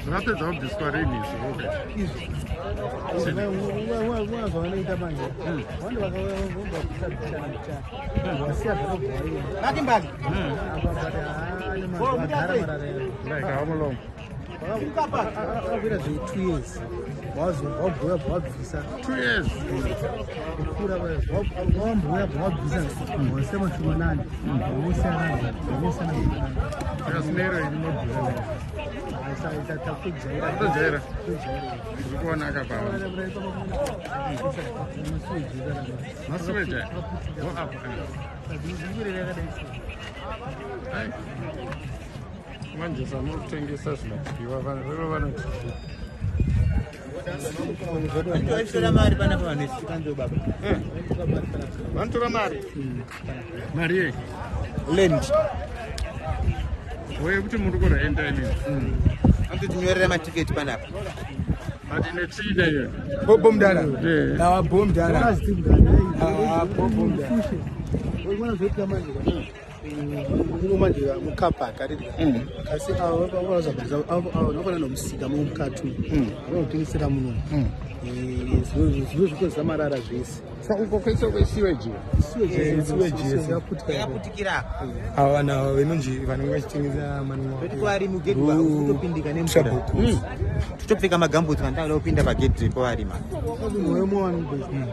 Zvakapedza kubviswa rini izvi? Zvavanoita manje, vanhu vakawasiya Makimbali. Like how long? Akakuita zve 2 years, wabhuya bwabvisa. 2 years? Kukura wambuya bwabvisa, wasiya mashomanani, wosiyana wosiyana. Akasinero ini mabhuya. Takujaira. Kutojaira. Ndiri kuona akabva. Masuweji. Go up. Ai. Manje samurikutengesa zvinodyiwa, vanhu vero vanoti Vanotora mari panapa vanhu vesikanzo, baba. Vanotora mari. Mari yei? Land. Oye, kuti muri kurenda inini. Vanototinyorera matiketi panapa. But ine tsvina iyo. Bobo mudala. Eh. Ah, bo mudala. Ah, bo mudala. Unoona zvoitika manje uno manje mucar park aridi, kasi avo vanofanira nomusika momukati vanotengesera muno zvino zvikonzesa marara zvese. Saka uko kwese kwesiweji. Sewage yese. Yaputika. Yakaputikira. Ava vanhu ava venonji vanenge vachitengesa manwa. Kuti kuvarimi gate kutopindika nemvura. Trouble. Totopfeka magambutsi kana takuda kupinda pagedhi povarima. Moyo mowani.